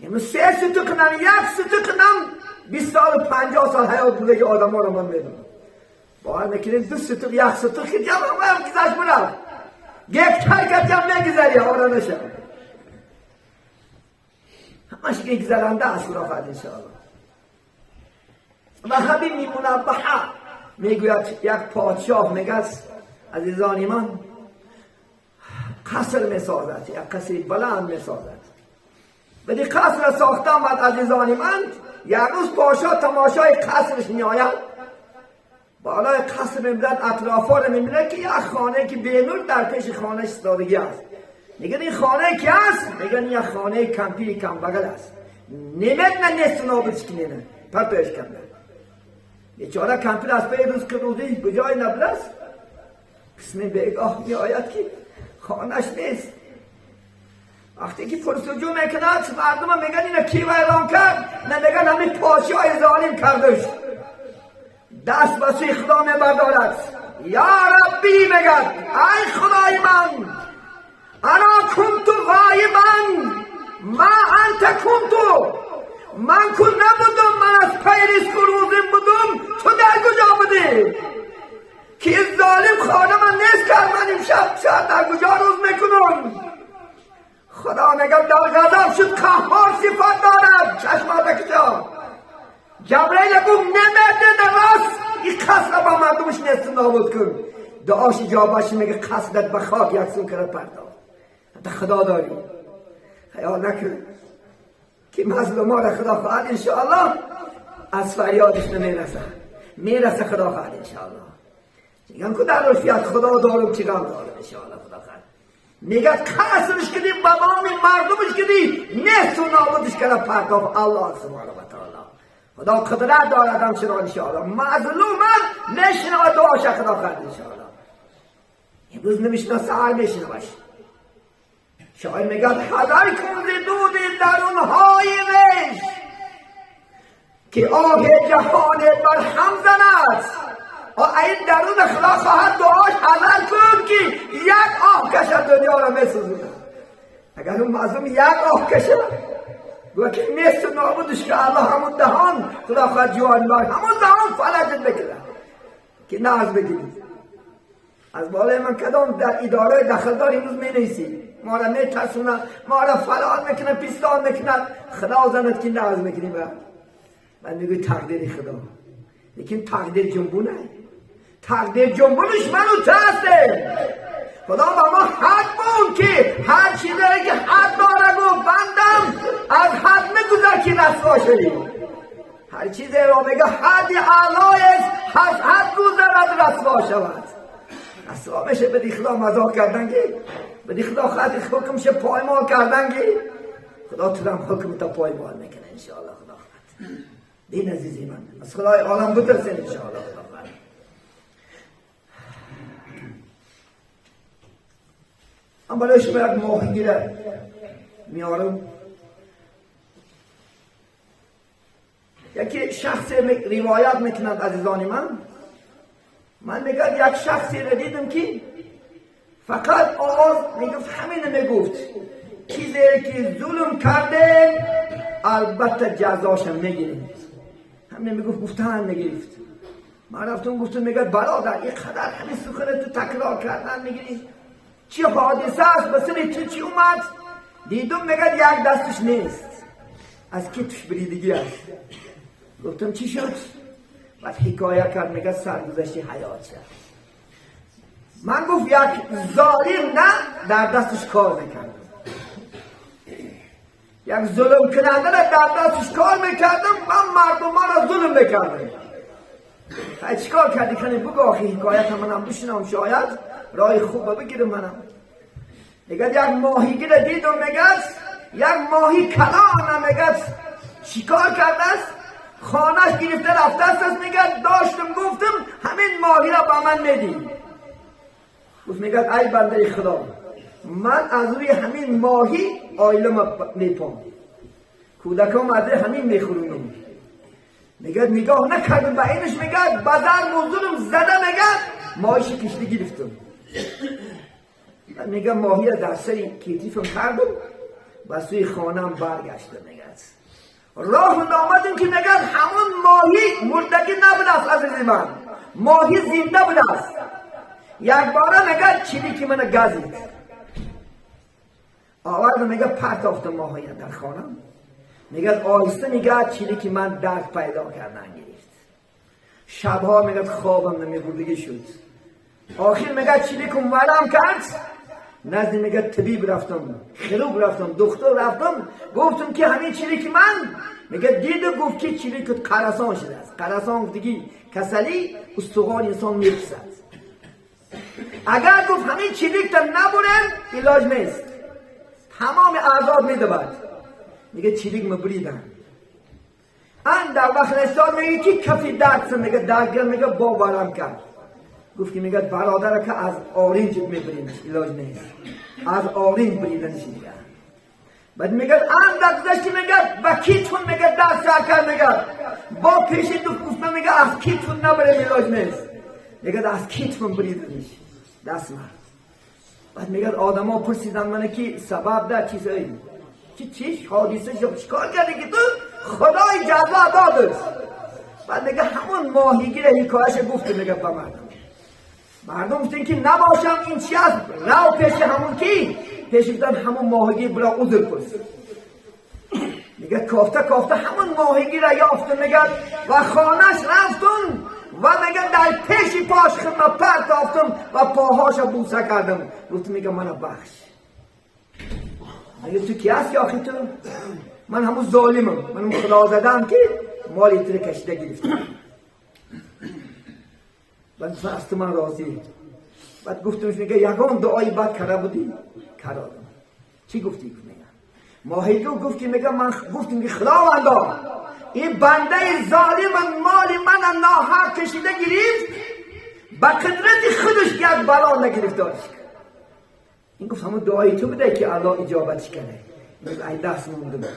یعنی سه ستو کنم یک ستو کنم 20 سال و 50 سال حیات بوده که آدم ها رو من میدونم باور میکنیم دو ستو یک ستو خیلی هم گذشت برم گفتر کردیم نگذری آره نشه همش که گذرنده است خدا خواهد انشاءالله. و همین میمونبحه میگوید یک پادشاه میگه عزیزان من قصر میسازد، یک قصر بلند میسازد. ولی قصر ساختم بعد عزیزان من یک روز پادشاه تماشای قصرش میآید، بالای قصر میبیند اطرافا رو میبیند که یک خانه که بینور در پیش خانه ایستادگی است. میگن این خانه کی است؟ میگن یک خانه کمپیر کمبغل است. نمیدونه نیست نابود کنه پرتوش کنه. بیچاره کمپیر از پی روز که روزی به جای نبرس قسمی بیگاه میآید که خانهش نیست. وقتی که پرسجو میکند مردم میگن اینو کی ویران کرد؟ نه میگن همین پادشاه ظالم کردش. دست به سوی خدا میبردارد یا ربی میگد ای خدای من انا کنت غایبا ما انت کنت، من کو نبودم، من از پی رزق و روزیم بودم، تو در کجا بودی که این ظالم خانه من نیست کرد، من امشب شب در کجا روز میکنم؟ خدا میگه در غضب شد قهار صفت دارد چشمات کجا. جبرئیل گفت نمرده نواس این قصر با مردمش نیست نابود کن. دعاش اجابت میگه قصدت به خاک یکسون کرد پرداخت. حتی خدا داری خیال نکن که مظلوما را خدا خواهد انشاءالله از فریادش نمیرسه، میرسه خدا خواهد انشاءالله. میگم که در رشیت خدا دارم چی غم دارم انشاءالله خدا خواهد. میگه قصرش کدی بابام مردمش کدی نیست و نابودش کرد پرداخت. الله سبحانه و تعالی خدا قدرت دارد همچنان انشاءالله. مظلومم نشنود دعاش خدا خواهد انشاءالله. امروز نمیشناسه سهر میشنوش. شاعر میگه حذر کن ز دود درونهای ویش که آه جهان بر هم زند. این درون خدا خواهد دعاش حذر کن که یک آه کشد دنیا را میسوزاند. اگر اون مظلوم یک آه کشد گویا که نیست و نابودش که الله همون دهان خدا خواهد جوان بار همون دهان فلجت بکنه که ناز بگیرید. از بالای من کدام در اداره دخلدار امروز می نیستی ما را می ترسونه، ما را فلان میکنه پیستان میکنه، خدا زند که ناز میکنیم. من میگوی تقدیر خدا، لیکن تقدیر جنبونه، تقدیر جنبونش منو ترسه. خدا با ما حد بود که هر چیزی که حد داره گفت بندم از حد میگذر که رسوا شدی. هر چیزی را میگه حد اعلای است، از حد گذرد رسوا شود. رسوا میشه به خدا مذاق کردن که به خدا خط حکمش پایمال کردن که خدا تو هم حکم تا پایمال میکنه انشاءالله. خدا خط دین عزیزی من از خدای عالم بترسین انشاءالله. خدا خط من برای شما یک ماهیگیره میارم. یکی شخص روایت میکنند عزیزان من، من میگم یک شخصی را دیدم که فقط آواز میگفت همین میگفت چیزی که ظلم کرده البته جزاش میگیرید. همین میگفت گفتن میگرفت. من رفتم گفتم میگه برادر اینقدر همین سخن تو تکرار کردن میگیری چی حادثه است به سر تو چی اومد؟ دیدم میگه یک دستش نیست، از کتفش بریدگی است. گفتم چی شد؟ بعد حکایه کرد، میگه سرگذشت حیات شد. من گفت یک ظالم نه در دستش کار میکردم، یک ظلم کننده را در دستش کار میکردم، من مردم را ظلم میکردم. چیکار کردی کنی؟ بگو آخه حکایت منم بشنم، شاید رای خوب بگیرم منم. میگه یک ماهیگیر دیدم، میگه یک ماهی کلان، میگه چیکار کرده است؟ خانهش گرفته رفته است. میگه داشتم گفتم همین ماهی را با من میدی. گفت میگه ای بنده خدا، من از روی همین ماهی آیلم میپام، کودکام از همین میخورونم. میگه نگاه نکردم به اینش، میگه بزر موضوعم زده، میگه ماهیش کشتی گرفتم. میگه ماهی در سر کتیفم کردم و سوی خانم برگشتم. میگه راه آمدیم که میگه همون ماهی مردگی نبوده است عزیز من، ماهی زنده بوده است. یک باره میگه چیزی که من گزید آورد، میگه پرتافتم ماهی در خانم. میگه آهسته میگه چیزی که من درد پیدا کردن گرفت. شبها میگه خوابم نمیبردگی شد. آخر میگه چیزی که ورم کرد، نزد میگه طبیب رفتم، خروب رفتم، دکتر رفتم، گفتم که همین چیزی که من میگه دید، گفت که چیزی که قرصان شده است. قرصان دیگه کسلی استخوان انسان میپسد. اگر گفت همین چیزی که نبرن علاج نیست، تمام اعضا میدود. میگه چیلیک مبریدن. ان در وقت نشان میگه که کفی درد، میگه درد، میگه باورم کرد. گفت که میگه برادر که از آرنج میبرینش علاج نیست، از آرنج بریدنش میگه. بعد میگه ان در گذشته میگه با کیتون میگه درد سر کرد، میگه با پیش دو گفتم میگه از کیتون نبریم علاج نیست، میگه از کیتون بریدنش دست مرد. بعد میگه آدما پرسیدن من که سبب در چیزایی که چیش حادثه شد، چیکار کردی که تو خدای جزا داد؟ بعد میگه همون ماهیگیر حکایش گفت. میگه به مردم، مردم گفتن که نباشم این چی است، رو پیش همون کی پیش گفتن همون ماهیگیر برا عذر پرس. میگه کافته کافته همون ماهیگیر را یافت، میگه و خانهش رفتم و میگه در پیش پاش خدمت پرتافتم و پاهاش بوسه کردم. گفت میگه منو بخش. میگه تو کی هستی آخی تو؟ من همون ظالمم، من همون خدا زدم که مالی تو کشیده گرفتم. بعد از تو من راضی. بعد گفتمش میگه یگان دعای بد کرده بودی؟ کردم. چی گفتی؟ گفت میگه ماهیگو گفت که میگه من گفتم که خداوندا این بنده ظالم مال من ناحق کشیده گرفت، با قدرت خودش یک بلا نگرفتارش. این گفت همون دعای تو بوده که الله اجابتش کنه. ای دست موندم.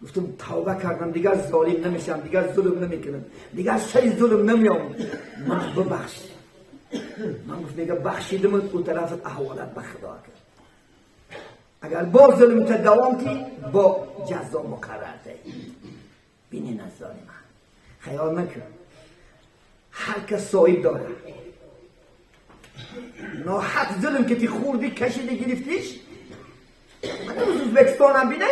گفتم توبه کردم، دیگر ظالم نمیشم، دیگر ظلم نمیکنم، دیگر سری ظلم نمیام، من ببخش. من گفت میگه بخشیدم او طرف احوالت به خدا کرد. اگر با ظلم تا دوام تی با جزا مقرر دی. بینین از ظالم خیال نکن، هر کس صاحب داره. ناحق ظلم که تی خوردی کشیدی گرفتیش. من امروز ازبکستان هم بینن،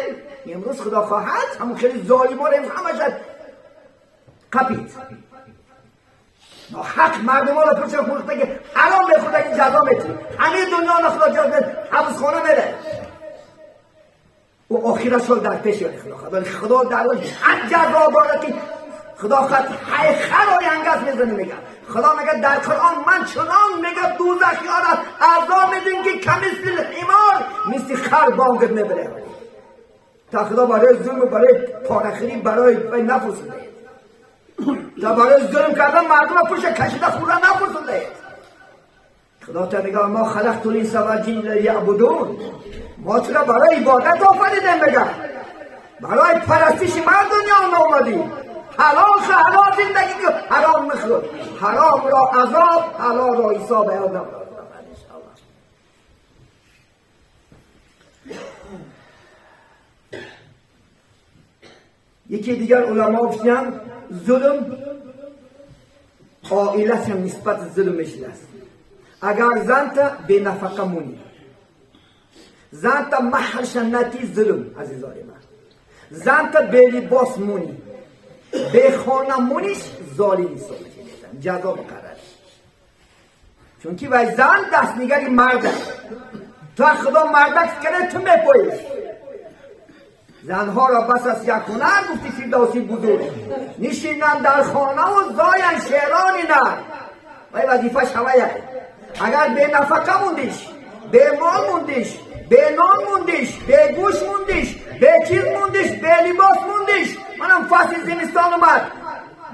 امروز خدا خواهد همون خیلی ظالمان امروز همش قپید. ناحق مردم ها را پرچه خورده که حرام به خدا این جزا میتی، همه دنیا را خدا جزا میتی، حبس خانه میره و آخرش در پیش یعنی خدا خدا خدا در هم جزا داره که خدا خواهد خر آینگز میزنه. میگه خدا میگه در قرآن من چنان میگه دوزخی ها را عذاب میدیم که کمثل حمار مثل خر بانگت میبره. تا خدا برای ظلم و برای پاره‌خوری برای نفرستاده، تا برای ظلم کردن مردم پشت کشیده خوردن نفرستاده. خدا تا میگه ما خلقت الانس والجن لیعبدون، ما تو را برای عبادت آفریدیم، میگه برای پرستش من دنیا آمدیم. حلال حلال زندگی که حرام نخور، حرام را عذاب، حلال را حساب یادم. یکی دیگر علما گفتن ظلم عائلت هم نسبت ظلم میشه است. اگر زن تا به نفقه مونی، زن تا مهرش نتی ظلم عزیزان من. زن تا به لباس مونی به خانه مونیش ظالم حساب میشه، جزا مقرر. چون که وای زن دست نگری مرده، تا خدا مردک کنه تو میپویش. زنها را بس از یک هنر گفتی فردوسی بزرگ، نشینن در خانه و زاین شعرانی نر. وای وظیفه شویه. اگر به نفقه موندیش، به مال موندیش، به نان موندیش، به گوش موندیش، به چیز موندیش، به لباس موندیش. منم فصل زمستان اومد،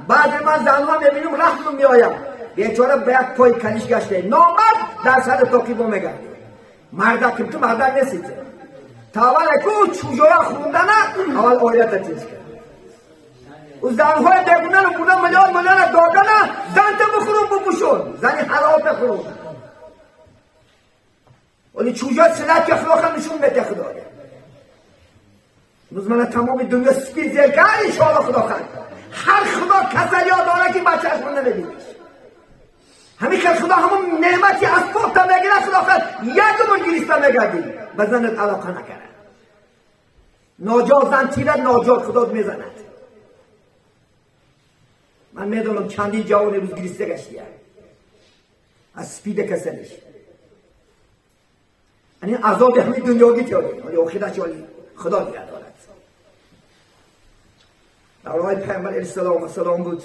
بعد من زنها میبینم رحم میآیم، بیچاره به یک پای کنیش گشته، نامرد در سر تاقیبو میگرده. مردک تو مردک نیستی، تا اول کو چوجایا خوندنه اول آیت چیز کرد. او زنهای دیگونه رو بودن میلیون میلیون دادنه، زن تا بخورم بپوشون، زنی حلال بخورم. ولی چوجا سلک که خدا خم نشون بده خدا. امروز من تمام دنیا سپید زیر کرد انشاءالله خدا خد. هر خدا کسلی ها داره که بچه‌اش من نمی‌بینیش. همین که خدا همون نعمتی از پخت میگیره خدا خد یک عمر گریسته میگردی به زنت علاقه نکرد. ناجا زن تیرد ناجا خدا میزند. من میدونم چندین جوان امروز گریسته گشتیه از سپید کسلش. یعنی عذاب همین دنیاگی تیاری، ولی آخرت چالی خدا دیگر دارد. در راه پیامبر علیه السلام بود.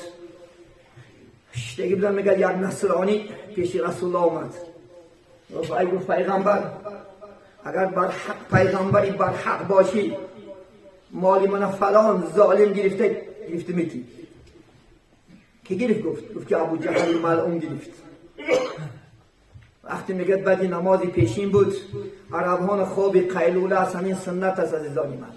شتگی بودن میگه یک نصرانی پیش رسول الله آمد. گفت ای گفت پیغمبر، اگر بر حق پیغمبری بر حق باشی، مالی من فلان ظالم گرفته گرفته میتی. که گرفت؟ گفت که ابو جهل ملعون گرفت. وقتی میگه بعدی نمازی پیشین بود، عربان خواب قیلوله است، همین سنت است عزیزان من.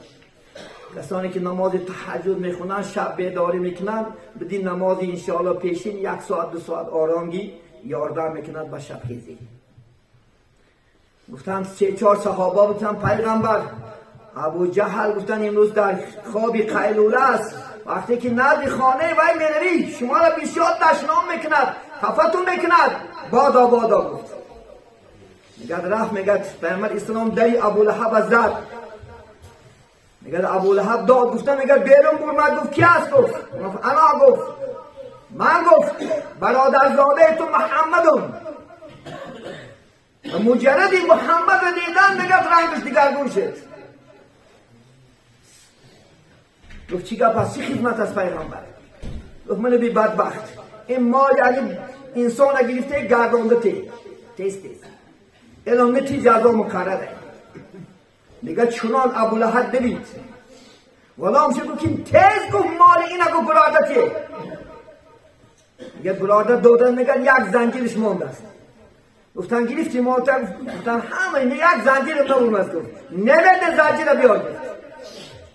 کسانی که نماز تهجد میخونن شب بیداری میکنن، بدین نماز انشاءالله پیشین 1 ساعت 2 ساعت آرامگی یاردم میکند به شب خیزی. گفتم 3-4 صحابه بودن پیغمبر ابو جهل گفتن امروز در خواب قیلوله است، وقتی که نزد خانه وی میروی شما را بسیار دشنام میکند، خفتون میکند. بادا بادا گفت. میگه رفت، میگه پیغمبر اسلام دری ابو لهب زد. میگه ابو لهب داد گفتم، میگه بیرون برمد. گفت کی هست؟ گفت انا. گفت من. گفت برادرزاده تو محمدم. و مجردی محمد رو دیدن میگه رنگش دیگرگون شد. گفت چی گپ است؟ چی خدمت از پیغمبر؟ گفت من بی بدبخت، این مال یعنی انسان گرفته گردانده تی تیز تیز الان نتی جزا مقرره. میگه چنان ابو لهب دوید غلام شد، گفت که تیز گفت مال اینا. گفت برادر تیه. میگه برادر دادن، میگه یک زنجیرش مونده است. گفتن گرفتی مال؟ گفتن همه یک زنجیر نمون است. گفت نمیده زنجیر بیار. گفت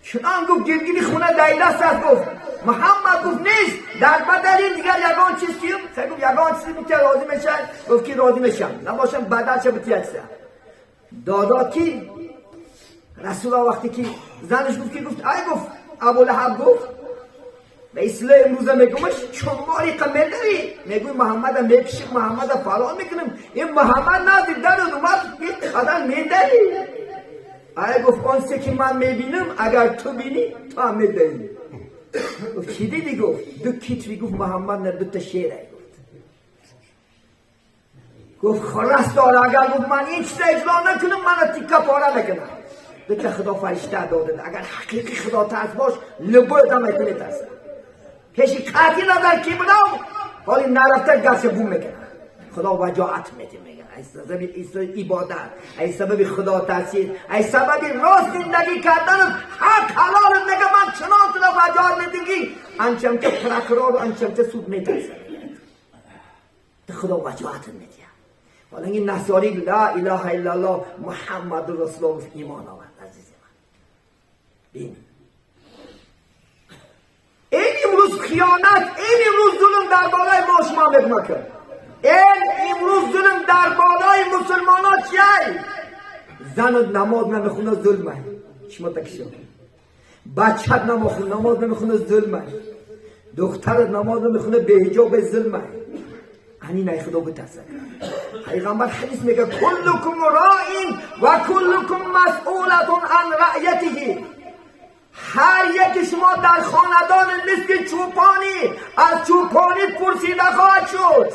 چنان گفت گرگیری خونه دایره است. گفت محمد گفت نیست در بدل این دیگر یگان چیز کیم؟ گفت یگان چیزی که راضی میشن. گفت که راضی میشم نباشم بدل چه بتیه دادا کی رسول الله. وقتی که زنش گفت که گفت ای گفت ابو لهب گفت به اصطلاح امروزه میگمش چون ماری قمل داری میگوی محمد میکشیم محمد فلان میکنیم، این محمد نزد در اومد این قدر میداری. ای گفت آن که من میبینم اگر تو بینی تو هم میداری. گفت چی دیدی؟ گفت 2 کتفی. گفت محمد نه 2 تا شعر. گفت خرس داره اگر گفت من این چیز اجرا نکنم من تیکه پاره میکنم. 2 تا خدا فرشته داده، اگر حقیقی خدا ترس باش لبو ادامه کنی ترسه پیشی قطعی نظر کی بودم حالی نرفته گرچه بوم میکنه. خدا وجاعت میده، میگه ای سبب عبادت، ای سبب خدا ترسی، ای سبب راست زندگی کردن حق حلال. میگه من چنان تو وجاعت میدم انچم که پرکرار و انچم که سود میترسه. خدا وجاعت میده. حالا این نصاری لا اله الا الله محمد رسول الله ایمان آورد. عزیز من ببین این امروز خیانت، این امروز ظلم در بالای ما شما میکنه. این امروز ظلم در بالای مسلمان ها چیه؟ زن نماز نمیخونه ظلمه، شما تکشو. بچه نماز نمیخونه ظلمه، دختر نماز نمیخونه بی‌حجاب ظلمه. Ҳамин ай худо битарсад. Пайғамбар ҳадис мегӯяд: куллукум роин ва куллукум масъулатун ан раъятиҳи. Ҳар яки шумо дар хонадон мисли чӯпонӣ аз чӯпонӣ пурсида хоҳад шуд.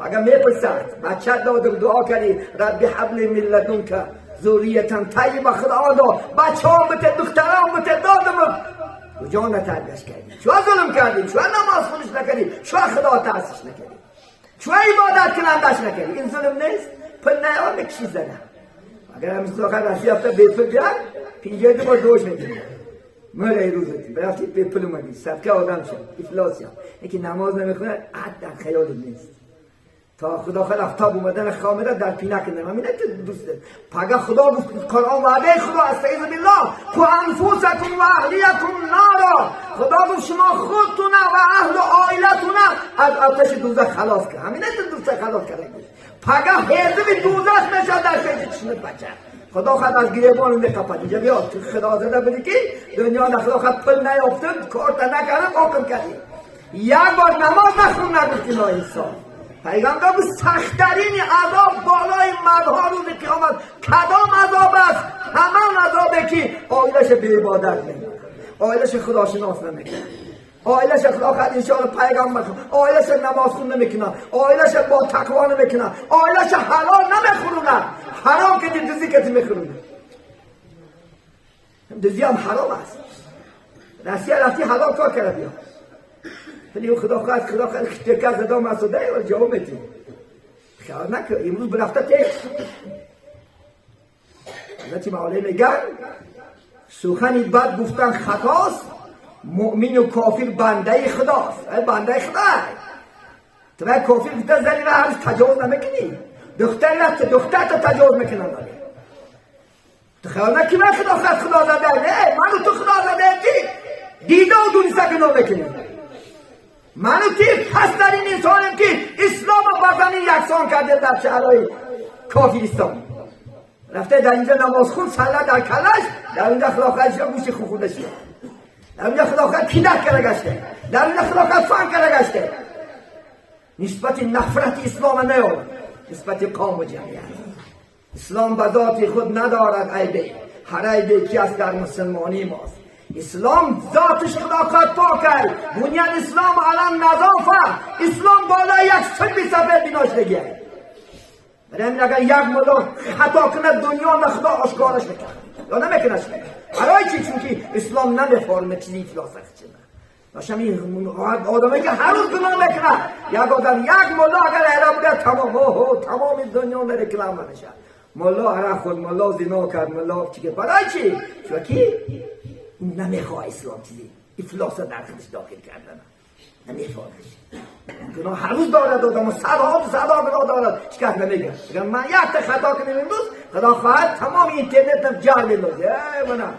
Агар мепурсад, бача додам, дуо кардӣ, рабби ҳабли мин ладунка зурриятан тайиба, худо дод, бачаам бите, духтарам бите, додам, куҷо натарбияш кардӣ? Чӯ зулм кардӣ? Чӯ намоз хониш накардӣ? Чӯ худо тарсиш накардӣ? Чӯ ибодат кунандаш накардӣ? Ин зулм нест? Пул наёр мекиши зана. Агар ҳамин соха Россия рафта бепул биёд, 52 бор дош мегирӣ. Мӯрай рӯзат рафти бепул омадӣ, садка одам шуд, ифлос шуд. Яки намоз намехонад, ад дар хаёлат нест. То худо хоҳад афтоб омадан хомида дар пина кунам. Ҳамина ту дӯст. Пага худо гуфт Қуръон ваъдаи худо астаизу биллоҳ қу анфусакум ва аҳлиякум нара. Худо гуфт шумо худтуна ва аҳлу оилатуна аз оташи дӯзах халос кун. Ҳамина ту дӯзах халос карда. Пага ҳезими дӯзах мешавад дар пеши чишмат бача. Худо хоҳад аз гиребон меқапад. Инҷа биё ту худо зада будӣ ки дунё худо хоҳад пул наёфтам, корта накардам, ҳоким кардӣ. Як бор намоз нахун нагуфти ноинсоф. Пайғамбар гуфт сахттарин азоб болои мардҳо рӯзи қиёмат кадом азоб аст? Ҳамон азобе ки оилаша беибодат мемонад, оилаша худошинос намекунад, оилаша худо хоҳад иншоалло пайғамбар оилаша намозхун намекунад, оилаша бо тақво намекунад, оилаша ҳалол намехӯрунад, ҳаром ки дузӣ кати мехӯрунад. Дузӣ ҳам ҳаром аст. Россия рафти ҳалол кор карда биё. ولی خدا خواهد خدا خواهد تکه زدا مسوده و جواب میدی. خیال نکن امروز برفته تک. حضرت مولی میگن سخنی بد گفتن خطاست، مؤمن و کافر بنده خداست. ای بنده خدا تو باید کافر گفته زنی را هر روز تجاوز نمیکنی، دختر رفته دختر تا تجاوز میکنن. تو خیال نکنی من خدا خواهد خدا زده، نه منو تو خدا زده دیده و دونسته گناه میکنی. منو تی پس در این انسانیم که اسلام با زمین یکسان کرده در شهرهای کافرستان. رفته در اینجا نماز خون سله در کلش، در اینجا خلافت گوش خون خونده شده، در اینجا خلافت پیدک کرده گشته، در اینجا خلافت فن کرده گشته. نسبت نفرت اسلام نیاد، نسبت قوم و جمعیت. اسلام به ذات خود ندارد عیبه، هر عیبه که از در مسلمانی ماست. اسلام ذاتش خدا خواهد پاک کرد. بنیان اسلام علم نظافه. اسلام بالای یک سب سفید بنا شدگی. برای همین اگر یک ملا خطا کند دنیا نه خدا آشکارش میکنه یا نمیکنش. برای چی؟ چون که اسلام نمیفهمه چیزی افلاس است. داشتم این آدمایی که هر روز گناه میکنه، یک آدم یک ملا اگر اعراب بگه تمام اوه تمام دنیا رکلام میشه. ملا عرق خورد، ملا زنا کرد، ملا چی کرد. برای چی؟ چون که نمیخواه اسلام چیزی افلاس در خودش داخل کردن نمیخواهش. گناه هر روز دارد آدم و صدها و صدها گناه دارد، هیچ کس نمیگه. اگر من یک تا خطا کنم امروز خدا خواهد تمام اینترنت هم جر میندازه. ای منم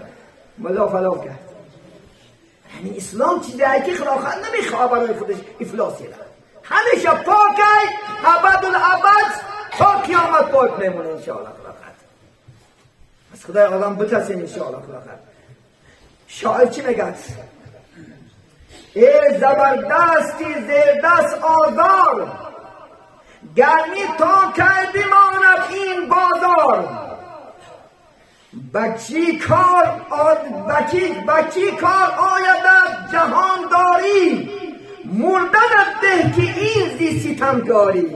ملا فلان کرد. یعنی اسلام چیزی که خدا خواهد نمیخواه برای خودش افلاسی را. همیشه پاکه، ابدالابد تا قیامت پاک میمونه انشاءالله خدا خواهد. از خدای آدم بترسیم انشاءالله خدا خواهد. شاعر چی میگه؟ ای زبردستی زیردست آزار، گرمی تا کی بماند این بازار. بچی کار آید جهان داری، مردنت ده که این زی ستمگاری.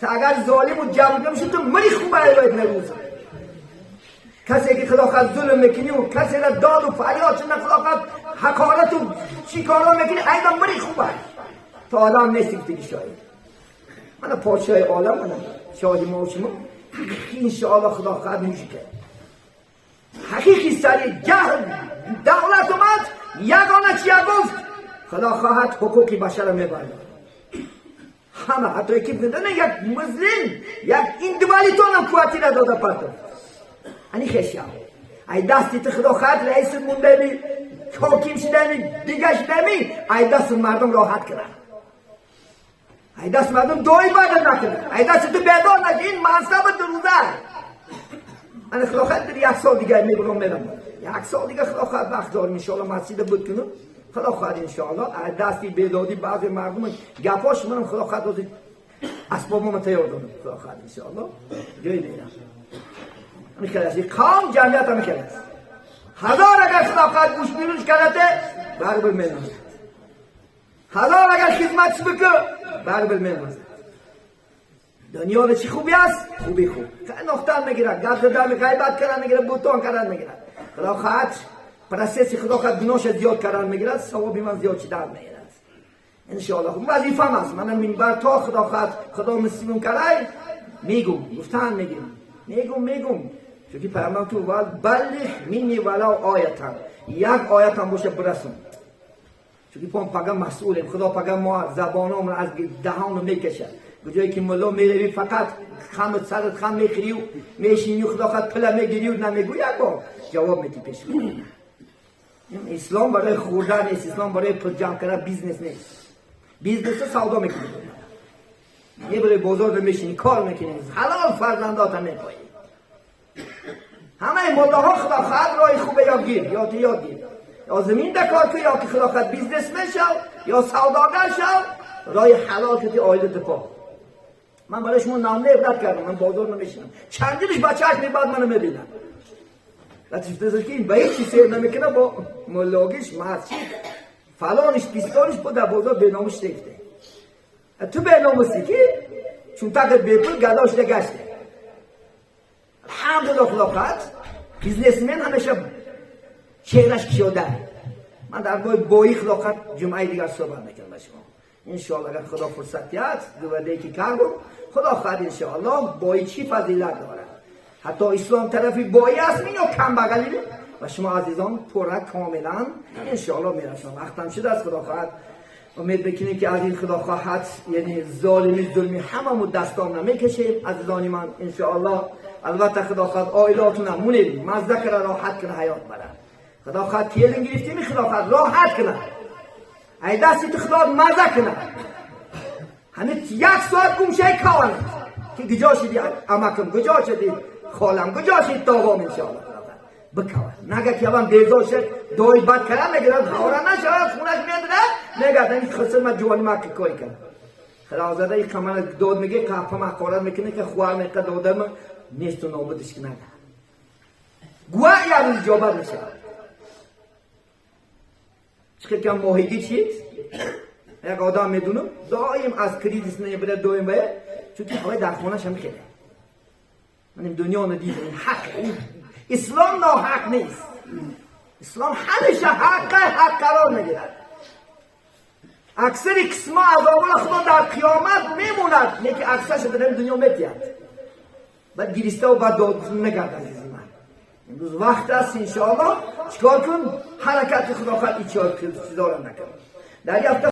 تا اگر ظالم و جبر میشه تو مری خوب باید نروز. کسی که خدا خواهد ظلم میکنی و کسی را داد و فریاد چون خدا خواهد حقارت و چی کارا میکنی ایضا مری خوب است. تا آدم نیستی که دیگه شاید من پادشاه عالم منم، شاهی ما و شما حقیقی انشاءالله خدا خواهد میشه کرد. حقیقی سری جهل دولت اومد یگانه چیه گفت خدا خواهد حقوق بشر را میبرد. همه حتی یکی بگن یک مظلوم یک ایندیویدوال هم قوتی نداده پرتو. انی خشیا ای دستی تو خدا خواهد رئیس مونده می حاکم شده می دیگه شده می ای دست مردم راحت کنن، ای دست مردم دعای بدن نکنن، ای دست تو بیدار نشه. این منصب دروزه. من خدا خواهد یک سال دیگه میبرم میرم، یک سال دیگه خدا خواهد وقت دارم انشاءالله مسجد بود کنم. خدا خواهد انشاءالله از دستی بیدادی بعضی مردم گپاش منم خدا خواهد روزی اسبابمو تیار دارم خدا خواهد انشاءالله جای میرم. همین است قوم جمعیت همین است. هزار اگر خدا خواهد گوش بیرونش کرده بربر میمازد. هزار اگر خدمتش بکه بربر میمازد. دنیا چی خوبی است؟ خوبی خوب نقطه میگیره، گرد در غیبت کردن میگیره، بوتان کردن میگیره. خدا خواهد پروسس خدا خواهد گناهش زیاد کردن میگیره، ثواب من زیاد چی در میگیره انشاءالله. وظیفه‌م است. من منبر تا خدا خواهد خدا نصیبم کرده میگم، گفتن میگم میگم چون که پیامبر تو بلغ منی ولو آیتم، یک آیت هم باشه برسون. چون که پام پگه مسئولیم، خدا پگه ما زبانام از دهان میکشه. جایی که ملا میروی فقط خم سرت خم میخری و میشینی و خدا خواهد پله میگیری و نمیگوی، یک بار جواب میدی پیش. اسلام برای خوردن نیست، اسلام برای پول جمع کردن business نیست. business سودا میکنی، میبری بازار رو میشینی کار میکنی، حلال فرزندات هم میپایی. همه ملاها خدا خواهد راه خوبه یا گیر یا یاد گیر، یا زمین دکار کن، یا که خدا خواهد business شو یا سوداگر شو، راه حلال که آیده پا. من برای شما نامه عبرت کردم، من بازار نمیشینم. چندینش بچه‌اش میباد منو میبینن. لطیف که این به هیچ چیز سیر نمیکنه، با ملاگیش مسجد فلانش پیستانش با در بازار به نامش تکته. تو به ناموسی که چون تاقت بیپول گداش گشته. الحمدلله خدا خواهد بیزنسمن همیشه چهرش کشاده. من در بای بایی خدا خواهد جمعه دیگر صحبت میکنم با شما انشاءالله. اگر خدا فرصت دهد دو وعده که کردم خدا خواهد انشاءالله بایی چی فضیلت داره. حتی اسلام طرفی بایی است یا کم بغلی و شما عزیزان پره کاملا انشاءالله میرسم. وقتم شده است خدا خواهد امید بکنیم که از این خدا خواهد یعنی ظالمی ظلمی هممون دستام نمیکشیم عزیزان من انشاءالله. البته خدا خواهد عائلاتون هم مونید مزده کنه راحت کنه حیات بره. خدا خواهد تیلن گرفتیم خدا خواهد راحت کنه ای دستی تو خدا مزه کنه. همه یک ساعت گمشه کانه که کجا شدی امکم، کجا شدی خالم، کجا شدی داوام انشاءالله بکوه. نگه که اون بیزار شد دای بد کردن میگیرد خوره نشود خونش میدره میگرد این خسر من جوانی من که کاری کرد. خدا زده این قمر داد میگه قپم حقارت میکنه که خوار میقه داده من نیست و نابودش که نگه گوه یه روز جابر میشه. چقدر که ماهیگی چیست؟ یک آدم میدونم دایم از کریزیس نمیبره دایم باید چون که هوای در خونش هم خیلی. من این دنیا رو دیدم این حق این اسلام ناحق نیست. اسلام همیشه حق حق قرار میگیرد. اکثر قسم‌ها عذاب خدا در قیامت میموند، نه که اکثرش در این دنیا میتید. بعد گریسته و بعد داد نگرد عزیز من. امروز وقت است انشاءالله چیکار کن؟ حرکت خدا خواهد این چیزا رو نکن. در